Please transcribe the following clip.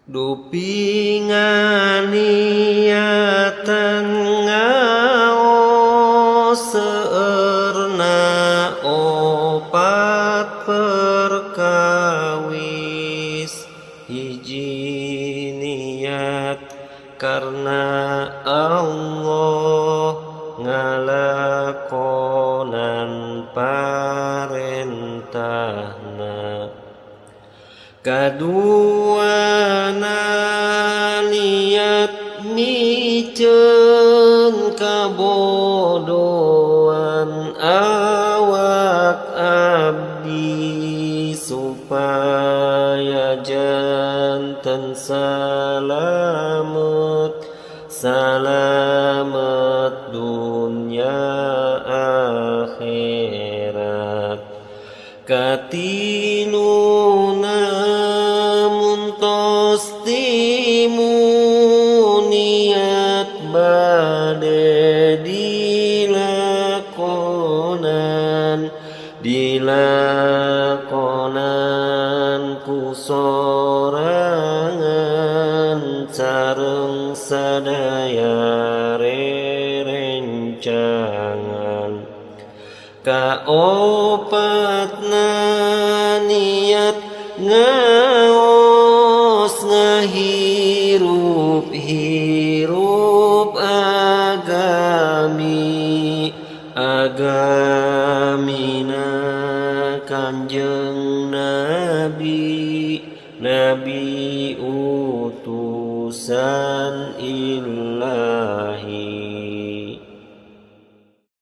Dupi nganiatan ngaos seueurna opat perkawis. Hiji niat karena Allah ngalakonan parentahna. Kaduana niat miceun kabodohan awak abdi supaya janten salamet, salamet dunya akhirat. Katiluna muntos timu niat bade dilakonan, dilakonan ku sorangan sareng sadaya rerencangan. Kaopatna niat ngaos ngahirup hirup agami, agamina Kanjeng Nabi, Nabi utusan Ilahi.